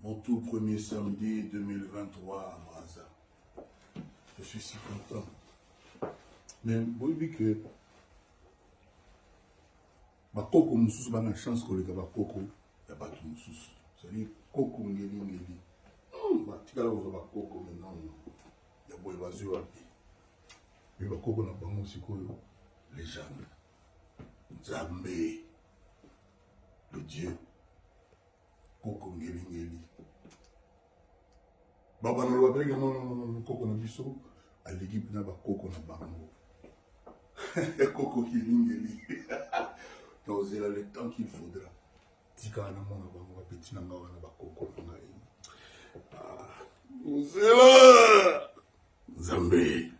Mon tout premier samedi 2023 à Brazza. Je suis si content. Mais boyebi que bakoko mosusu bana chance koleka bakoko ya bato mosusu. C'est-à-dire koko ngeli ngeli. Batikala kozwa bakoko mais non non. Ya boye bazwi wapi? Mais bakoko na bango sikoyo légende. Nzambe le Dieu koko ngeli ngeli. Babana loba ndenge non non non koko na biso aleki mpena bakoko na bango. Koko ngeli. Tozela le temps qu'il faudra. Tikala na mona bango bapeti na ngai wana bakoko na ngai. Ozela Nzambe.